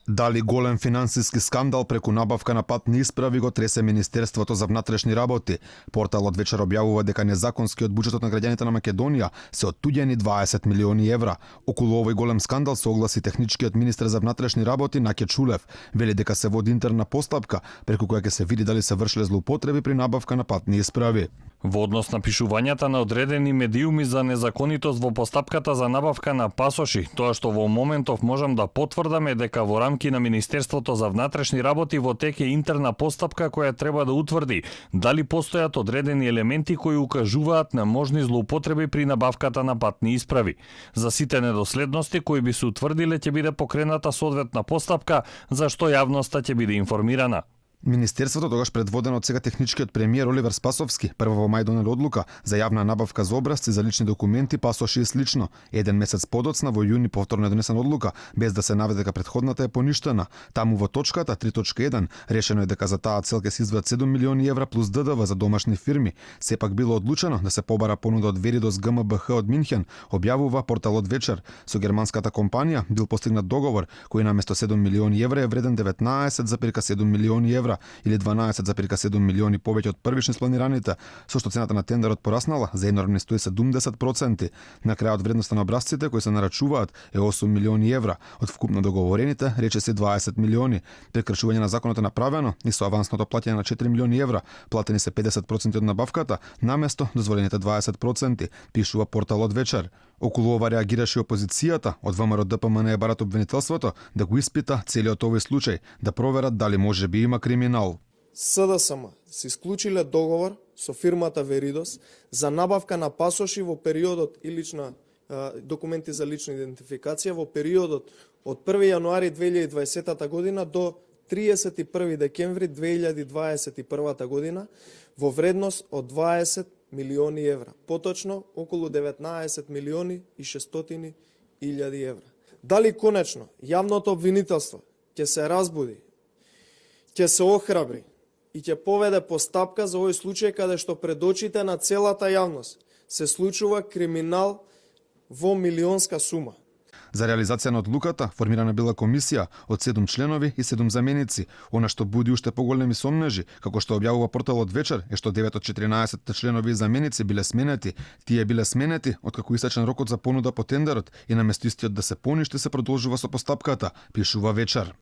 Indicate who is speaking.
Speaker 1: Дали голем финансиски скандал преку набавка на патни исправи го тресе Министерството за внатрешни работи. Порталот вечер објавува дека незаконски од буџетот на граѓаните на Македонија се оттуѓени 20 милиони евра. Околу овој голем скандал се огласи техничкиот министер за внатрешни работи Наке Чулев. Вели дека се води интерна постапка преку која ќе се види дали се вршиле злоупотреби при набавка на патни исправи.
Speaker 2: Во однос на пишувањата на одредени медиуми за незаконитост во постапката за набавка на пасоши, тоа што во моментов можам да потврдам е дека во рамки на Министерството за внатрешни работи во тек е интерна постапка која треба да утврди дали постојат одредени елементи кои укажуваат на можни злоупотреби при набавката на патни исправи. За сите недоследности кои би се утврдиле ќе биде покрената соодветна постапка за што јавноста ќе биде информирана.
Speaker 1: Министерството, тогаш предводено од сега техничкиот премиер Оливер Спасовски, прво во мај донел одлука за јавна набавка за образци за лични документи, пасоши и слично. Еден месец подоцна во јуни повторно е донесена одлука, без да се наведе дека претходната е поништена. Таму во точката 3.1 решено е дека за таа цел ќе се издвојат 7 милиони евра плюс ДДВ за домашни фирми. Сепак било одлучено да се побара понуда од Веридос ГМБХ од Минхен, објавува порталот Вечер. Со германската компанија бил постигнат договор кој наместо 7 милиони евра е вреден 19,7 милиони евра или 12,7 милиони повеќе од првично спланираните, со што цената на тендерот пораснала за енормни 170%. На крајот вредноста на образците кои се нарачуваат е 8 милиони евра, од вкупно договорените рече се 20 милиони. Прекршување на законот е направено и со авансното плаќање на 4 милиони евра, платени се 50% од набавката, наместо дозволените 20%, пишува порталот Вечер. Околу ова реагираше опозицијата, од ВМРО ДПМН е барат обвинителството да го испита целиот овој случај, да проверат дали може би има криминал.
Speaker 3: СДСМ се исклучиле договор со фирмата Веридос за набавка на пасоши во периодот и документи за лична идентификација во периодот од 1 јануари 2020 година до 31 декември 2021 година во вредност од 20 милиони евра, поточно околу 19 милиони и 600 илјади евра. Дали конечно јавното обвинителство ќе се разбуди, ќе се охрабри и ќе поведе постапка за овој случај каде што пред очите на целата јавност се случува криминал во милионска сума.
Speaker 1: За реализација на одлуката формирана била комисија од 7 членови и 7 заменици. Она што буди уште поголеми сомнежи, како што објавува порталот Вечер, е што 9 од 14 членови и заменици биле сменети. Тие биле сменети откако истечен рокот за понуда по тендерот и наместо истиот да се поништи се продолжува со постапката, пишува Вечер.